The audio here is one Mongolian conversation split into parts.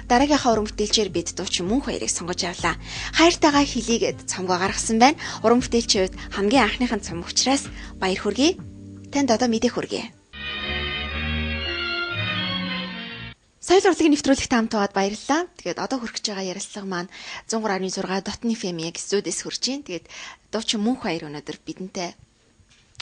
Дараагийнхаа уран бүтээлчээр бид дуучин Мөнх Баярыг сонгож авлаа. Хайртайгаа хэлийгээд цомгоо гаргасан байна. Уран бүтээлчийн хувьд хамгийн анхных нь цомог учраас баяр хүргэе. Танд одоо мэдээ хүргэе. Соёл урлагийн нэвтрүүлэгт хамт байгаад баярлалаа. Тэгээд одоо хүрч байгаа ярилцлага маань 103.6 Дотны FM яг студиэс хүрч байна. Тэгээд дуучин Мөнх Баяр өнөөдөр бидэнтэй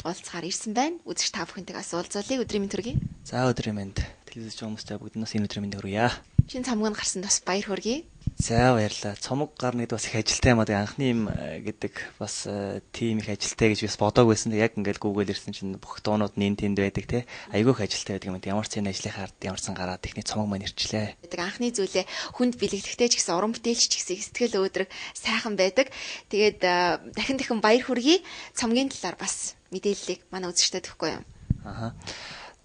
уулзахаар ирсэн байна. Үзэгч та бүхэнтэйг бас уулзуулъя. Өдрийн мэнд хүргэе. За, өдрийн мэнд. Телевиз хүмүүстэй бүгд нь бас энэ өдрийн мэнд хүргье. Шинэ цомог нь гарсанд бас баяр хүргэе. За, баярлалаа. Цомог гарна гэдэг бас их ажилтай юм аа. Анхны юм гэдэг бас тийм их ажилтай гэж бас бодоагүй байсан. Яг ингээл Google ирсэн чинь бүх дуунууд нь энэ тэнд байдаг те. Айгүй их ажилтай байдаг юм. Ямар ч энэ ажлынхаа ард ямар ч сан гараад техник цомог маань ирчлээ. Гэдэг анхны зүйлээ хүнд бэлэглэхтэй ч гэсэн уран бүтээлч ч гэсэн сэтгэл өөдрөг сайхан байдаг. Тэгээд дахин дахин баяр хүргэе. Цомгийн талаар бас мэдээллийг манай үзэгчдэд өгөхгүй юм. Аха.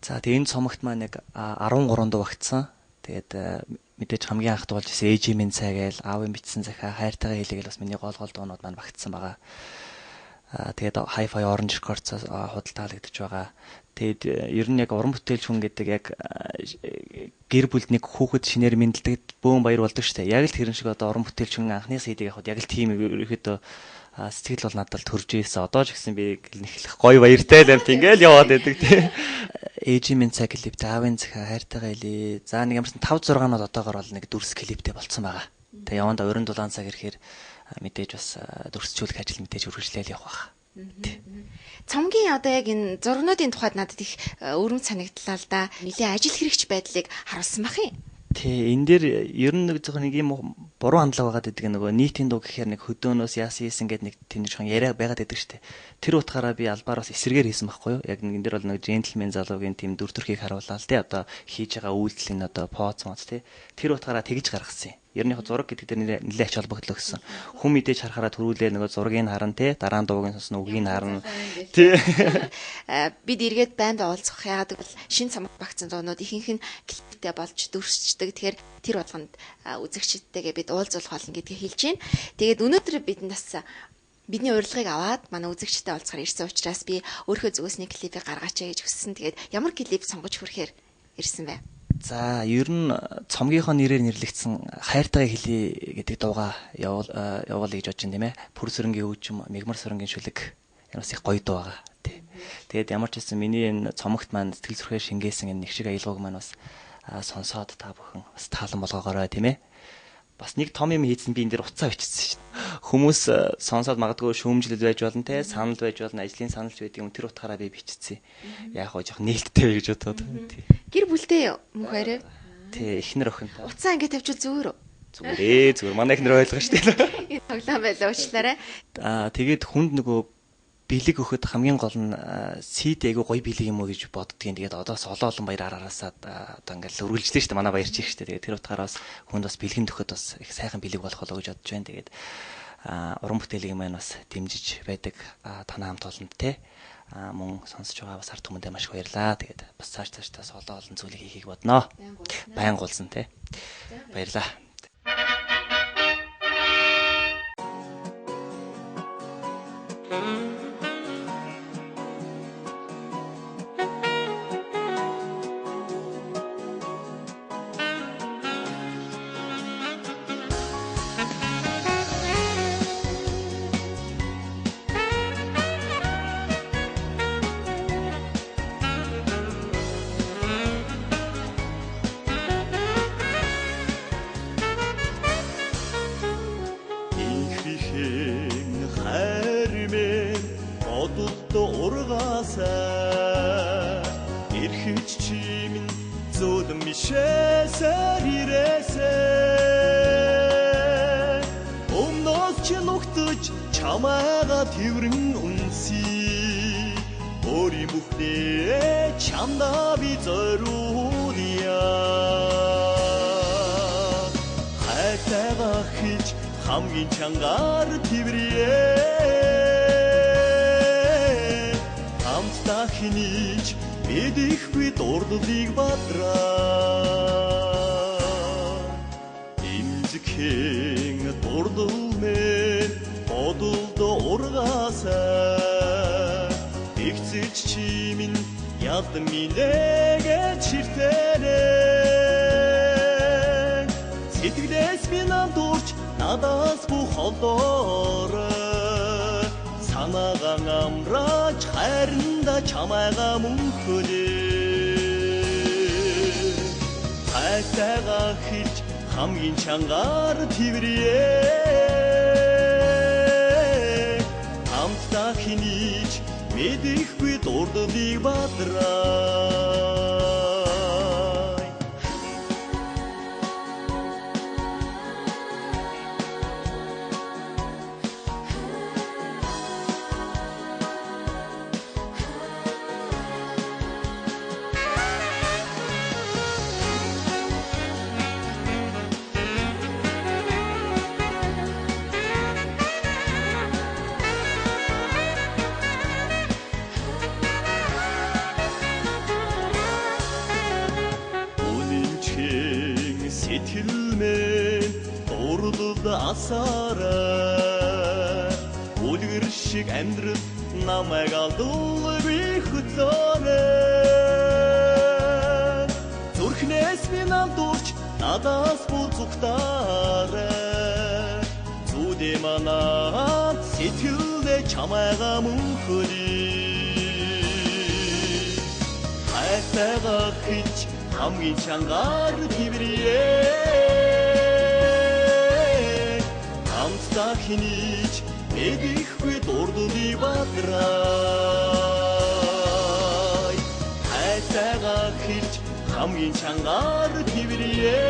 За, тэгээ энэ цомогт маань яг 13 дуу багтсан. Тэгээд мэдээж хамгийн анх дуулж ирсэн ээжийн минь цай гээл, аавын бичсэн захиа, хайртайгаа хэлээгээл бас миний гол гол дуунууд маань багтсан байгаа. Тэгээд Hi-Fi Orange Records-аас худалдаалагдаж байгаа. Тэгээд ер нь яг уран бүтээлч хүн гэдэг яг гэр бүлд нэг хүүхэд шинээр мэндэлдэг бөөн баяр болдог шүү дээ. Яг л тэрэн шиг одоо уран бүтээлч хүн анхны CD-г авахд яг л тийм ерөөхдөө сэтгэл бол надад төрж ийсэн. Одоо ч гэсэн би нэхлэх гоё баяртай л юм ингээл яваад байдаг тий. Ээжийн минь цай клиптэй, аавын захиа, хайртайгаа хэлээ. За, нэг ямарсан 5 6 нууд одоогор бол нэг дүрс клиптэй болцсон байгаа. Тэгээ явандаа уран дулаан цаг ирэхээр мэдээж бас дүрсжүүлэх ажил мэдээж үргэлжлээл явах байх. Цомгийн одоо яг энэ зургнуудын тухайд надад их өрөмж санагдлаа л да. Нилээ ажил хэрэгч байдлыг харуулсан бах юм. Тий, энэ дээр ер нь нэг зөвхөн нэг юм буруу хандлага байгаад байдаг, нөгөө нийтийн дуу гэхээр нэг хөдөөнөөс яасан хийсэн гэдэг нэг тийм нэг жоохон яриа байгаад байдаг штэ. Тэр утгаараа би албаар бас эсрэгээр хийсэн байхгүй юу? Яг нэг энэ дээр бол нэг джентльмен залуугийн тийм дүр төрхийг харууллаа л тий. Одоо хийж байгаа үйлдэл нь одоо поц моц тий. Тэр утгаараа тэгж гаргасан юм. Ер нь яг зураг гэдэг дээр нэлээ ач холбогдол өгсөн. Хүн мэдээж харахаараа төрүүлээ нөгөө зургийг харан тий, дараа нь дууг нь сонсно, үгийг харна тий. Бид эргээд банд уулзах, яагаад гэвэл шинэ цомог багтсан дуунууд ихэнх нь клиптэй болж дүрсчдэг. Тэгэхээр тэр болгонд үзэгчдтэйгээ бид уулзуулах болно гэдгийг хэлж байна. Тэгээд өнөөдөр бидэнд бас бидний урилгыг аваад манай үзэгчтэй уулзахаар ирсэн учраас би өөрийнхөө зүгээс нэг клипийг гаргаач гэж хүссэн. Тэгээд ямар клип сонгож хүрэхээр ирсэн бэ? За, ер нь цомгийнхоо нэрээр нэрлэгдсэн хайртайгаа хэлье гэдэг дууга явуул явуулъя гэж бодож байна тийм ээ. Пүр сүрэнгийн хөгжим, мигмар сүрэнгийн шүлэг ямар ч их гоё дуу байгаа тий. Тэгээд ямар ч байсан миний энэ цомогт маань сэтгэл зүрхээр шингээсэн энэ нэг шиг аялгауг маань бас сонсоод та бүхэн бас таалан болгоогоорой тийм ээ. Бас нэг том юм хийсэн, би энэ дээр утсаа бичсэн шин. Хүмүүс сонсоод магадгүй шүүмжлэл байж болно те, санал байж болно, ажлын саналч байдаг юм, тэр утгаараа би бичсэн. Яг гоо жоох нээлттэй гэж бодоод. Гэр бүлтэй мөнх арай. Тий, эхнэр охинтой. Утсаа ингэ тавьчвал зүгээр үү? Зүгээр ээ, зүгээр. Манай эхнэр ойлгоо шүү дээ. Тоглоом байлаа, уучлаарай. Тэгээд хүнд нөгөө бэлэг өгөхөд хамгийн гол нь CD айгу гоё бэлэг юм уу гэж боддгийн. Тэгээд одоос олон олон баяр араасаа одоо ингээл үргэлжлэн шүү дээ. Манай баяр чих шүү дээ. Тэгээд тэр утгаараа бас хүнд бас бэлгэн төхөд бас их сайхан бэлэг болох болоо гэж бодож байна. Тэгээд уран бүтээлийг маань бас дэмжиж байдаг танай хамт олонд те мөн сонсож байгаа бас ард түмэндээ маш их баярлаа. Тэгээд бас цааш цааш тас олон олон зүйлийг хийхийг бодноо. Баян гулсан те. Баярлаа. Эрхэж чимэн зөөлөн мишээсээр ирээсэй. Өмнөөс чи нухтаж чамайга тэрэн үнсий. Өөрийн бүхнээ чамдаа би зориулъя. Хайртайгаа хэлж хамгийн чангаар тэрвэрье. Хамтдаа хинийч бид ихгүй дурдлыг бадраа. Имжихэн дурдл мэн бодолд ургаасай. Игцэж чимэн яд минэгэ чиртэнэ. Сэтгэлээс минь андуурч надаас бүх холоорой. Санаагаа амраач хайранда чамайгаа мөнхөлөө. Хайртайгаа хэлж хамгийн чангаар тэрвэрье. Хамтдаа хинийч мэдэхгүй дурдлыг бадраа. Сэтгэл минь дурлалд асаарай. Үлгэр шиг амьдрал намайг алдуулгүй хөтлөөрэй. Зүрхнээс минь андуурч надаас бул зүгтаарай. Зүудээ манад сэтгэлдээ чамайгаа мөнхөлье. Хайртайгаа хэлж хамгийн чангаар тэрвэрье. Хамтдаа хинийч мэдэхгүй дурдлыг бадрай. Хайртайгаа хэлж хамгийн чангаар тэрвэрье.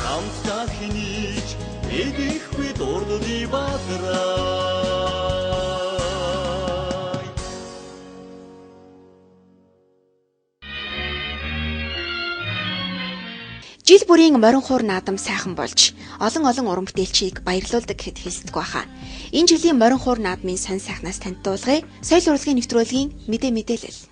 Хамтдаа хинийч мэдэхгүй дурдлыг бадрай. Жил бүрийн морин хуур наадам сайхан болж олон олон уран бүтээлчийг баярлуулдаг гэхэд хэлсдэг байхаа. Энэ жилийн морин хуур наадмын сонь сайхнаас таньдуулгая. Соёл урлагийн нэвтрүүлгийн мэдээ мэдээлэл.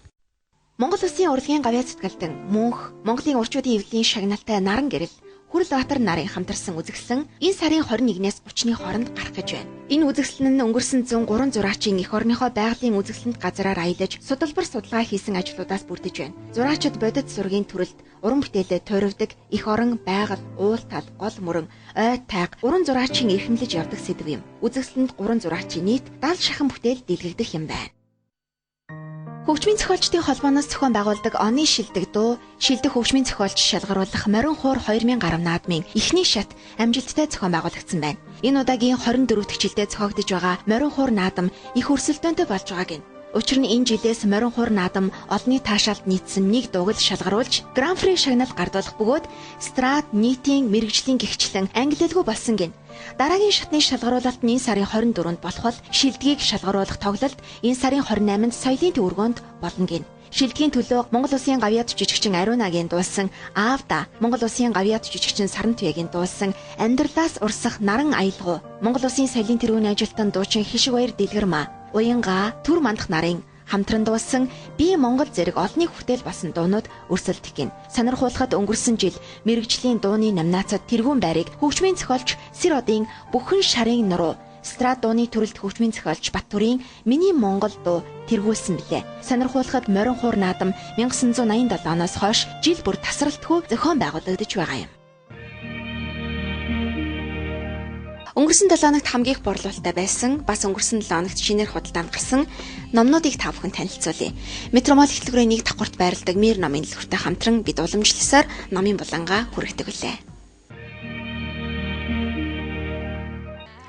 Монгол Улсын урлагийн гавьяа зүтгэлтэн мөнх Монголын урчуудын эвлэлийн шагналтай наран гэрэл Хүрэлбаатар нарын хамтарсан үзэсгэлэн энэ сарын 21-ээс 30-ны хооронд гарах гэж байна. Энэ үзэсгэлэн нь өнгөрсөн 103 зураачийн эх орныхоо байгалийн үзэсгэлэнт газраар аялаж судалбар судалгаа хийсэн ажлуудаас бүрдэж байна. Зураачид бодит зургийн төрөлд уран бүтээлээ туйрвдаг эх орон, байгаль, уул тал, гол мөрөн, ой тайг уран зураачийн эрхэмлэж явдаг сэдв юм. Үзэсгэлэнд 3 зураачийн нийт 70 шахан бүтээл дэлгэгдэх юм байна. Хөгжмийн зохиолчдын холбооноос зохион байгуулдаг оны шилдэг дуу, шилдэг хөгжмийн зохиолч шалгаруулах морин хуур 2000 гаруй наадмын эхний шат амжилттай зохион байгуулагдсан байна. Энэ удаагийн 24 дахь жилдээ зохиогдож байгаа морин хуур наадам их өрсөлдөөнтэй болж байгааг нь. Учир нь энэ жилээс морин хуур наадам олонний таашаалд нийцсэн нэг дууг л шалгаруулж Гран-при шагнал гардуулах бөгөөд Страт нийтийн мэрэгжлийн гихчлэн ангилалгүй болсон гин. Дараагийн шатны шалгаруулалт нь энэ сарын 24-нд болох бол шилдгийг шалгаруулах тоглолт энэ сарын 28-нд соёлын төвөргөөнд болно гин. Шилдгийн төлөө Монгол Улсын гавьяат жижигчин Ариунагийн дуулсан Аавда, Монгол Улсын гавьяат жижигчин Сарантуягийн дуулсан Амьдралаас урсах наран аялгау, Монгол Улсын соёлын тэргүүний ажилтан дуучин Хишиг баяр Дэлгэрмаа, Уянга, Түр мандах нарын хамтран дуулсан Би Монгол зэрэг олонний хүртэл болсон дуунууд өрсөлдөх гин. Сонирхуулахад өнгөрсөн жил мэрэгжлийн дууны номинацид тэргүүн байрыг хөгжмийн зохиолч Сэр одын Бүхэн шарын нуруу, Страт дууны төрөлд хөгжмийн зохиолч Баттүрийн Миний Монгол дуу тэргүүлсэн билээ. Сонирхуулахад морин хуур наадам 1987 оноос хойш жил бүр тасралтгүй зохион байгуулагдаж байгаа юм. Өнгөрсөн 7 хоногт хамгийн их борлуулалттай байсан, бас өнгөрсөн 7 хоногт шинээр худалдаанд гарсан номнуудыг та бүхэн танилцуулъя. Метромол ихтлгүүрийн нэг давхарт байрладаг Мир номын дэлгүүртэй хамтран бид уламжлалсаар номын булангаа хүргэдэг үлээ.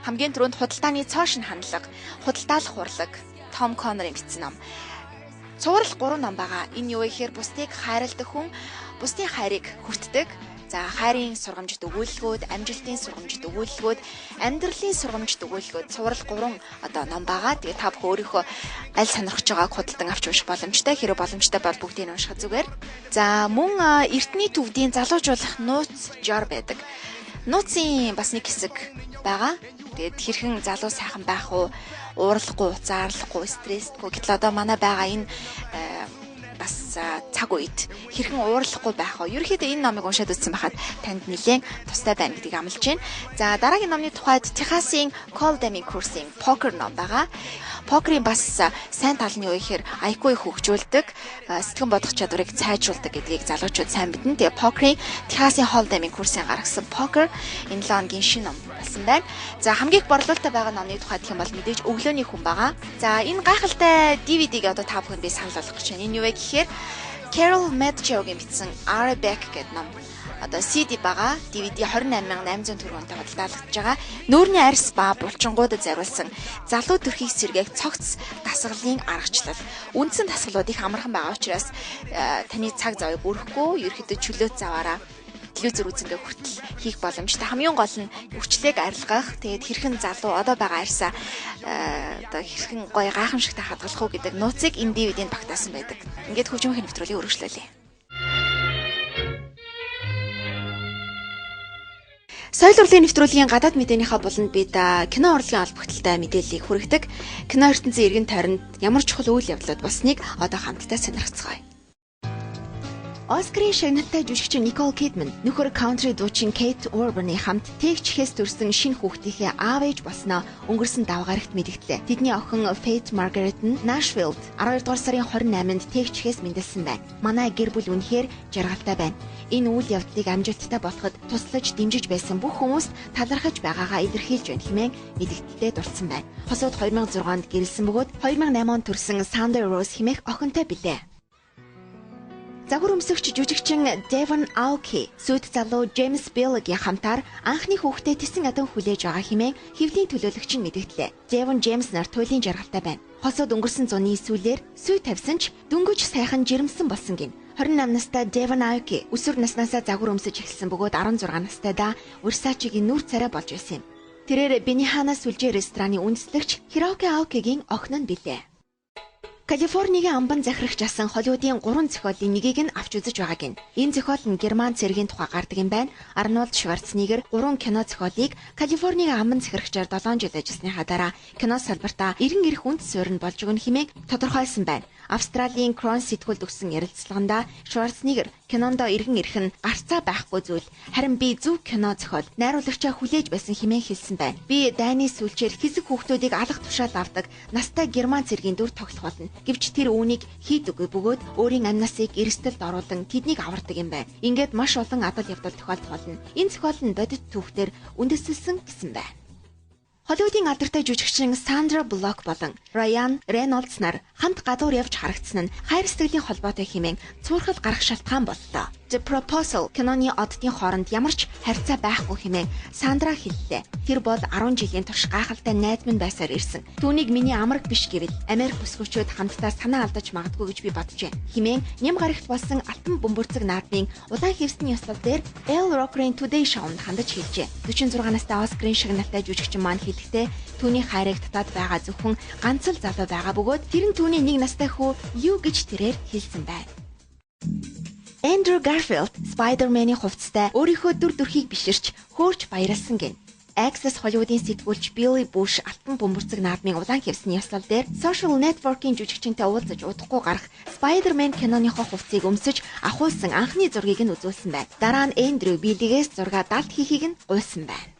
Хамгийн түрүүнд худалдааны цоо шин хандлага, худалдаалах урлаг, Том Коннорын бичсэн ном. Цуврал 3 ном байгаа. Энэ юу вэ гэхээр бусдыг хайрладаг хүн бусдын хайрыг хүртдэг. За хайрын сургамжит өгүүлэлгүүд, амжилтын сургамжит өгүүлэлгүүд, амьдралын сургамжит өгүүлэлгүүд цуврал 3 одоо ном байгаа. Тэгээ та бүхэн өөрийнхөө аль сонирхож байгааг худалдан авч унших боломжтой. Хэрэв боломжтой бол бүгдийг нь унших зүгээр. За мөн эртний төвдийн залуужуулах нууц жор байдаг. Нууцын бас нэг хэсэг байгаа. Тэгээд хэрхэн залуу сайхан байх уу, уурлахгүй, заарлахгүй, стрессгүй. Гэтэл одоо манай байгаа энэ бас цаг үед хэрхэн уурлахгүй байх вэ? Ерөнхийдөө энэ номыг уншаад үзсэн байхад танд нэлээд тустай байна гэдгийг амлаж байна. За дараагийн номны тухайд Техасын Hold'em-ийн курсын покер ном байгаа. Покерын бас сайн тал нь юу гэхээр IQ-г хөгжүүлдэг, сэтгэн бодох чадварыг сайжруулдаг гэдгийг залуучууд сайн мэднэ. Тэгээ покерын Техасын Hold'em-ийн курсын гаргасан покер энэ 7 хоногийн шинэ ном болсон байна. За хамгийн их борлуулалттай байгаа номны тухайд гэх юм бол мэдээж өглөөний хүн байгаа. За энэ гайхалтай DVD-г одоо та бүхэнд би санал болгох гэж байна. Энэ юу вэ гэхээр Carol Madjow-гийн бичсэн R. Beck гэдэг ном. Одоо CD байгаа. DVD 28800 төгрөгөөр худалдаалагдаж байгаа. Нүүрний арьс ба булчингуудад зориулсан залуу төрхийг сэргээх цогц дасгалын аргачлал. Үндсэн дасгалууд их амархан байгаа учраас таны цаг завыг өрөхгүй, ерөөхдөө чөлөөт заваараа телевизээр үзэнгээ хүртэл хийх боломжтой. Хамгийн гол нь үрчлээг арилгах, тэгээд хэрхэн залуу одоо байгаа арьсаа одоо хэрхэн гоё гайхамшигтай хадгалах уу гэдэг нууцыг энэ DVD-нд багтаасан байдаг. Ингээд хөгжмийн нэвтрүүлгийг үргэлжлүүлье. Соёл урлагийн нэвтрүүлгийн гадаад мэдээнийхээ буланд бид кино урлагийн холбогдлолтой мэдээллийг хүргэдэг. Кино ертөнцийн эргэн тойронд ямар чухал үйл явдлууд болсныг одоо хамтдаа сонирхцгаая. Оскарын шагналтай жүжигчин Никол Кидман нөхөр country дуучин Кейт Урбаны хамт Тэгчхээс төрсэн шинэ хүүхдийнхээ аав ээж болсноо өнгөрсөн даваа гарагт мэдгдлээ. Тэдний охин Фейт Маргарет нь Нашвиллд 12 дугаар сарын 28-нд Тэгчхээс мэндэлсэн байна. Манай гэр бүл үнэхээр жаргалтай байна. Энэ үйл явдлыг амжилттай болоход туслаж дэмжиж байсан бүх хүмүүст талархаж байгаагаа илэрхийлж байна хэмээн мэдгдэлдээ дурдсан байна. Хосууд 2006 онд гэрэлсэн бөгөөд 2008 онд төрсэн Сандер Роуз хэмээх охинтой билээ. Загвар өмсөгч жүжигчин Devon Aoki сүйт залуу James Bill-гийн хамтаар анхны хүүхдээ тесэн адан хүлээж байгаа хэмээн хэвлийн төлөөлөгч нь мэдгдлээ. Devon James нар туйлын жаргалтай байна. Хосууд өнгөрсөн зуны сүүлээр сүй тавьсан ч дөнгөж сайхан жирэмсэн болсон гин. 28 настай Devon Aoki өсвөр наснаасаа загвар өмсөж эхэлсэн бөгөөд 16 настайдаа Versace-гийн нүр царай болж байсан юм. Тэрээр Benihana сүлжээ рестораны үндэслэгч Hiroki Aoki-гийн охин нь билээ. Калифорнигийн амбан захирагч асан Холливуудын 3 зохиолын нэгийг нь авч үзэж байгаа гин. Энэ зохиол нь герман цэргийн тухай гардаг юм байна. Арнольд Шварценеггер 3 кино зохиолыг Калифорнигийн амбан захирагчаар 7 жил ажилласныхаа дараа кино салбартаа эрен ирэх үнд суурь нь болж өгнө хэмээн тодорхойлсон байна. Австралийн Крон сэтгүүлд өгсөн ярилцлаганда Шварценеггер кинондоо эргэн ирэх нь гарцаа байхгүй зүйл. Харин би зөв кино зохиол найруулагчаа хүлээж байсан хэмээн хэлсэн байна. Би дайны сүүлчээр хэсэг хүүхдүүдийг алах тушаал авдаг настай герман цэргийн дүр тоглох болно. Гэвч тэр үүнийг хийдэггүй бөгөөд өөрийн амнасыг эрсдэлд оруулан тэднийг авардаг юм байна. Ингээд маш олон адал явдал тохиолдох болно. Энэ зохиол нь бодит түүхтэр үндэслэсэн гэсэн байна. Холливуудын алдартай жүжигчин Сандра Блок болон Райан Рейнольдс нар хамт гадуур явж харагдсан нь хайр сэтгэлийн холбоотой хэмээн цуурхал гарах шалтгаан боллоо. The Proposal киноны оддын хооронд ямар ч харьцаа байхгүй хэмээн Сандра хэллээ. Тэр бол 10 жилийн турш гайхалтай найз минь байсаар ирсэн. Түүнийг миний амраг биш гэвэл Америк бүсгүйчүүд хамтдаа санаа алдаж магадгүй гэж би бодож байна. Хэмээн нэм гарагт болсон алтан бөмбөрцөг наадмын улаан хэвсний ёслол дээр Al Roker-ийн Today Show-нд хандаж хэлжээ. 46 настай Оскарын шагналтай жүжигчин маань хэлэхдээ түүний хайрыг татаад байгаа зөвхөн ганц л залуу байгаа бөгөөд тэр нь түүний нэг настай хүү юу гэж тэрээр хэлсэн байна. Andrew Garfield Spider-Man-ийн хувцастай өөрийнхөө дүр төрхийг биширч хөөрч баярлсан гин. Access Hollywood-ийн сэтгүүлч Billy Bush алтан бөмбөрцөг наадмын улаан хэвсний ёслол дээр Social Network-ийн жүжигчинтэй уулзаж удахгүй гарах Spider-Man киноныхоо хувцсыг өмсөж авахулсан анхны зургийг нь үзүүлсэн байна. Дараа нь Andrew Billy-гээс зураг далд хийхийг нь гуйсан байна.